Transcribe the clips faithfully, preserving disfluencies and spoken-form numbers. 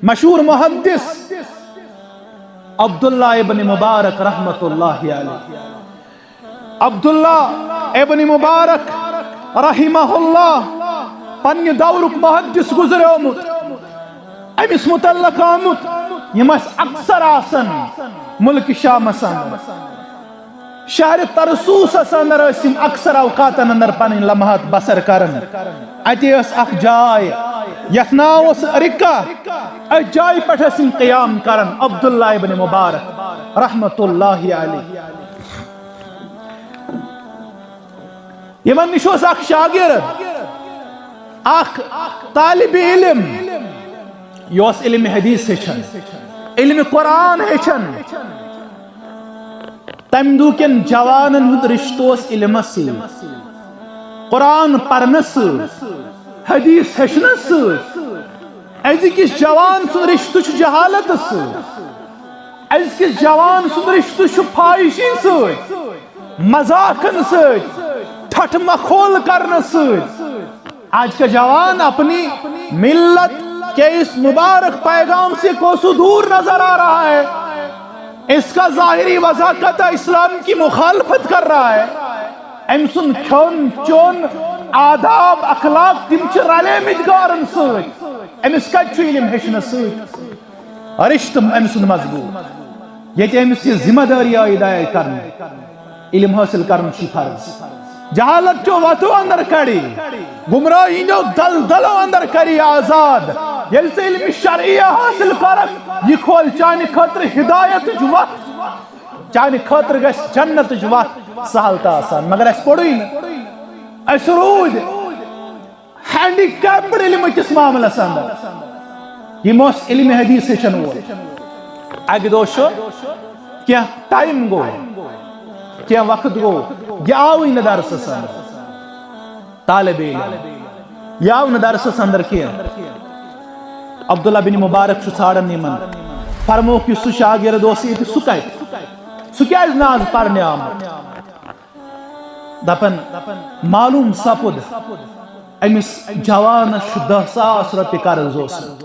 مشہور محدث عبداللہ ابن مبارک رحمت اللہ علیہ۔ عبداللہ ابن مبارک رحمہ اللہ، پننہِ دورُک محدث گزریومُت، أمِس متعلق آمُت، یِم ٲسۍ اکثر آسان ملک شامس اندر۔ شہر ترسوسس اندر ٲسۍ یِم اکثر اوقاتن اندر پنٕنۍ لمحات بسر کران۔ اتے ٲس اکھ جاے یتھ ناو اوس رکہ۔ أتھۍ جایہِ پٮ۪ٹھ ٲسۍ یِم قیام کران، عبداللہ ابن مبارک رحمت اللہ علیہ۔ یِمن نِش اوس اکھ شاگرد، اکھ طالب علم، یہِ اوس علم حدیث ہیٚچھان، علم قرآن ہیٚچھان۔ تمہِ دۄہ کٮ۪ن جوانن ہُنٛد رشتہٕ اوس علمس سۭتۍ، قرآن پرنس سۭتۍ، حدیث ہیٚچھنس سۭتۍ۔ أزکِس جوان سُنٛد رشتہٕ چھُ جہالتس سۭتۍ۔ أزکِس جوان سُنٛد رشتہٕ چھُ فاحشی سۭتۍ، مذاقن سۭتۍ، ٹھٹھ مخول کرنہٕ سۭتۍ۔ آج کا جوان اپنی ملت کے اس مبارک پیغام سے کوسوں دور نظر آ رہا ہے۔ اس کا ظاہری وضاحت اسلام کی مخالفت کر رہا ہے۔ أمۍ سُنٛد کھیوٚن چیوٚن، آداب، اخلاق، تِم چھِ رلیمٕتۍ غٲرن سۭتۍ۔ أمِس کتہِ چھُ علم ہیٚچھنس سۭتۍ؟ رشتہٕ أمۍ سُنٛد مضبوط، ییٚتہِ أمِس یہِ ذمہ دٲری آیہِ دایہِ کرنہٕ۔ علم حٲصِل کرُن چھُ فرض۔ جہالت چو وتو اندر کڑی، گمراہی ہٕنٛدیو دلدلو اندر کری آزاد۔ ییٚلہِ ژٕ علم شرعیہ حٲصِل کرکھ، یہِ کھول چانہِ خٲطرٕ ہدایتٕچ وتھ، چانہِ خٲطرٕ گژھِ جنتٕچ وتھ سہل تہٕ آسان۔ مگر اَسہِ پوٚرُے نہٕ، أسۍ روٗدۍ ہینڈی کیپڈ علم کِس معاملس اندر۔ یِم اوس علم حدیث ہیٚچھن وول۔ اکہِ دۄہ چھُ کینٛہہ ٹائم گوٚو، کینٛہہ وقت گوٚو، یہِ آوٕے نہٕ درسس اندر۔ طالب علم، یہِ آو نہٕ درسس اندر کینٛہہ۔ عبداللہ بن مبارک چھُ ژھانڈان یِمن، فرمووُکھ، یُس سُہ شاگرد اوس ییٚتہِ، سُہ کتہِ؟ سُہ کیازِ نہٕ آز پرنہِ آمُت؟ دپان، معلوم سپُد، أمِس جوانس چھُ دَہ ساس رۄپیہِ قرض اوسمُت۔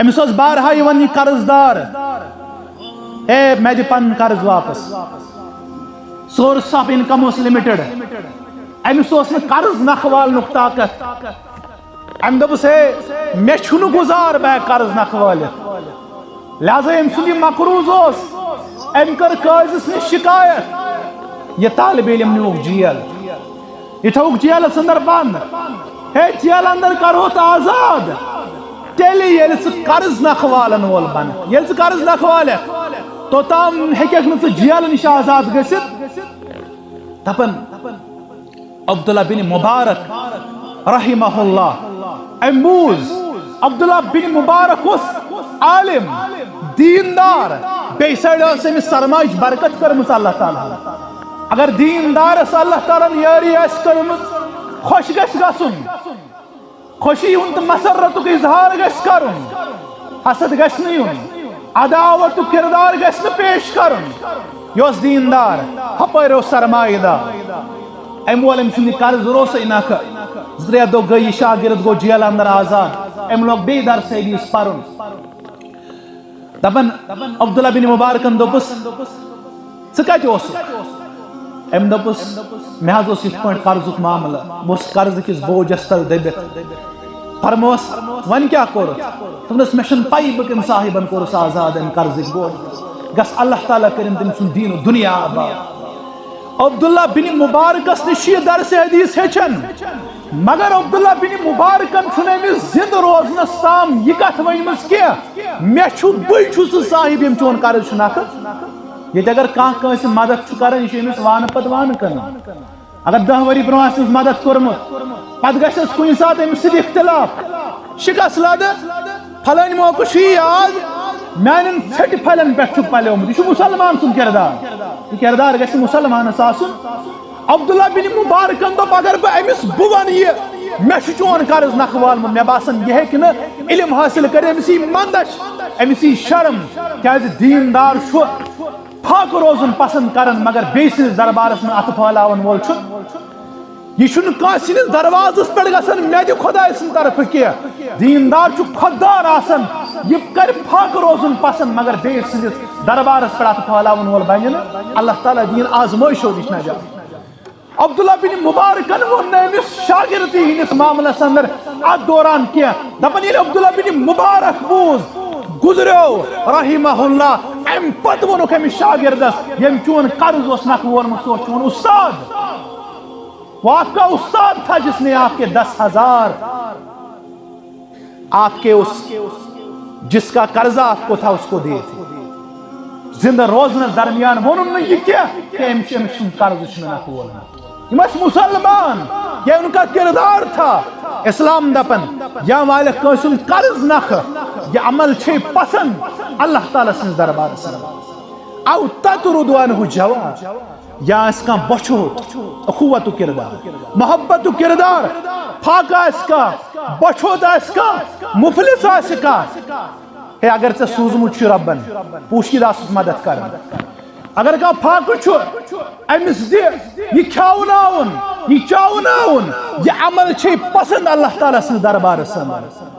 أمِس اوس بارہا یِوان یہِ قرض دار، "اے، مےٚ دِ پنُن قرض واپس۔" سورس آف انکم اوس لِمِٹڈ۔ أمِس اوس نہٕ قرض نکھٕ والنُک طاقت۔ أمۍ دوٚپُس، "ہے، مےٚ چھُنہٕ گُزار بہٕ ہٮ۪کہٕ قرض نکھٕ وٲلِتھ۔" لہذا أمۍ سُنٛد یہِ مقروض اوس، أمۍ کٔر قٲضِس نِش شکایت، یہِ طالب علم نیوٗکھ جیل، یہِ تھوٚوُکھ جیلس اندر بند۔ ہے، جیل اندر کرہوتھ آزاد، تیٚلہِ ییٚلہِ ژٕ قرض نکھٕ والن وول بنکھ، ییٚلہِ ژٕ قرض نکھٕ والکھ، توٚتام ہیٚککھ نہٕ ژٕ جیلہٕ نِش آزاد گٔژھِتھ۔ دپان، عبداللہ بن مبارک رحمہ اللہ، أمۍ بوٗز، عبداللہ بن مبارک اوس عالم، دیندار، بیٚیہِ سایڈٕ ٲس أمِس سرمایِچ برکت کٔرمٕژ اللہ تعالیٰ ہن۔ اگر دیندارس اللہ تعالیٰ ہن یٲری آسہِ کٔرمٕژ، خۄش گژھِ گژھُن، خوشی ہُنٛد تہٕ مسرتُک اظہار گژھِ کرُن، حسد گژھِ نہٕ یُن، عداوتُک کردار گژھِ نہٕ پیش کرُن۔ یہِ اوس دیندار، ہپٲرۍ اوس سرمایہ دار۔ أمۍ وول أمۍ سُنٛد یہِ قرض روسٕے نکھٕ۔ زٕ ترٛےٚ دۄہ گٔے، یہِ شاگرد گوٚو جیلہٕ اندر آزاد۔ أمۍ لوگ بیٚیہِ درس حدیث پرُن۔ دپان، عبداللہ بن مبارکن دوٚپُس، "ژٕ کتہِ اوسُکھ؟" أمۍ دوٚپُس، "مےٚ حظ اوس یِتھ پٲٹھۍ قرضُک معاملہٕ، بہٕ اوسُس قرضہٕ کِس بوجس تل دٔبِتھ۔" فرموس، "وۄنۍ کیٛاہ کوٚرُتھ؟" دوٚپنس، "مےٚ چھَنہٕ پَیی بہٕ کٔمۍ صاحبن کوٚرُس آزاد اَمہِ قرضٕکۍ بوجہِ۔ گژھ اللہ تعالیٰ کٔرِن تٔمۍ سُنٛد دیٖن و دُنیا آباد۔" عبداللہ بن مبارکس نِش چھُ یہِ درس حدیث ہیٚچھان، مگر عبداللہ بن مبارکن چھُنہٕ أمِس زِندٕ روزنس تام یہِ کتھ ؤنمٕژ کینٛہہ، "مےٚ چھُ، بٕے چھُس سُہ صاحب ییٚمۍ چون قرض چھُ نکھٕ۔" ییٚتہِ اگر کانٛہہ کٲنٛسہِ مدد چھُ کران، یہِ چھُ أمِس وانہٕ پتہٕ وانہٕ کران۔ اگر دَہ ؤری برونٛہہ آسہِ أمِس مدد کوٚرمُت، پتہٕ گژھٮ۪س کُنہِ ساتہٕ أمِس سۭتۍ اختلاف، شکست لدٕ، فلٲنۍ موقعہٕ چھُ یہِ یاد، میانٮ۪ن ژھٹہِ پھلٮ۪ن پٮ۪ٹھ چھُ پلیومُت۔ یہِ چھُ مسلمان سُنٛد کردار۔ یہِ کردار گژھِ مسلمانس آسُن۔ عبداللہ بن مبارکن دوٚپ، اگر بہٕ أمِس بہٕ ونہٕ یہِ، مےٚ چھُ چون قرض نکھٕ والمُت، مےٚ باسان، یہِ ہیٚکہِ نہٕ علم حٲصِل کٔرِتھ، أمِس یی مندچھ، أمِس یی شرم، کیازِ دیندار چھُ فاقہٕ روزُن پسند کران، مگر بیٚیہِ سٕنٛدِس دربارس منٛز اتھٕ پھٲلاون وول چھُ۔ یہِ چھُنہٕ کٲنٛسہِ ہٕنٛدِس دروازس پٮ۪ٹھ گژھان، مےٚ دِ خۄداے سٕنٛدِ طرفہٕ کینٛہہ۔ دیٖندار چھُ خۄددار آسان، یہِ کرِ فاقہٕ روزُن پسنٛد، مگر بیٚیِس سٕنٛدِس دربارس پٮ۪ٹھ اَتھٕ پھٲلاوَن وول بنہِ نہٕ۔ اللہ تعالیٰ دِیِن آزمٲیشو نِش نجات۔ عبداللہ بن مبارکن ووٚن نہٕ أمِس شاگردی ہٕنٛدِس معاملس اندر اتھ دوران کینٛہہ۔ دپان ییٚلہِ عبداللہ بن مبارک بوٗز، گُزریو رحمہ اللہ، امہِ پتہٕ ووٚنُکھ أمِس شاگردس، ییٚمۍ چون قرض اوس نکھٕ وونمُت، سُہ اوس چون استاد۔ وہ آپ کا استاد تھا جس نے آپ کے دس ہزار، آپ کے اس، جس کا قرضہ آپ کو تھا، اس کو دیے تھے۔ زندہ روزنس درمیان ووٚنُن نہٕ یہِ کینٛہہ کہ أمِس، أمِس سُنٛد قرض چھُنہٕ نکھٕ وولمُت۔ یِم ٲسۍ مسلمان، یا ان کا کردار تھا اسلام دپان، یا مالک کٲنٛسہِ ہُنٛد قرض نکھٕ، یہِ عمل چھے پسند اللہ تعالیٰ سٕنٛدِس دربارس منٛز۔ او تطرد عنہ جواب، یا آسہِ کانٛہہ بۄچھِ ہوٚت، اخوت کردار، محبت کردار، فاقہ آسہِ کانٛہہ، بۄچھِ ہوٚت آسہِ کانٛہہ، مفلس آسہِ کانٛہہ، ہے اگر ژےٚ سوٗزمُت چھُ رۄبن، پوشیدہ آسُس مدد کران۔ اگر کانٛہہ فاقہٕ چھُ، أمِس دِ، یہِ کھیاوناوُن، یہِ چاوناوُن، یہِ عمل چھے پسند اللہ تعالیٰ سٕنٛدِس دربارس اندر۔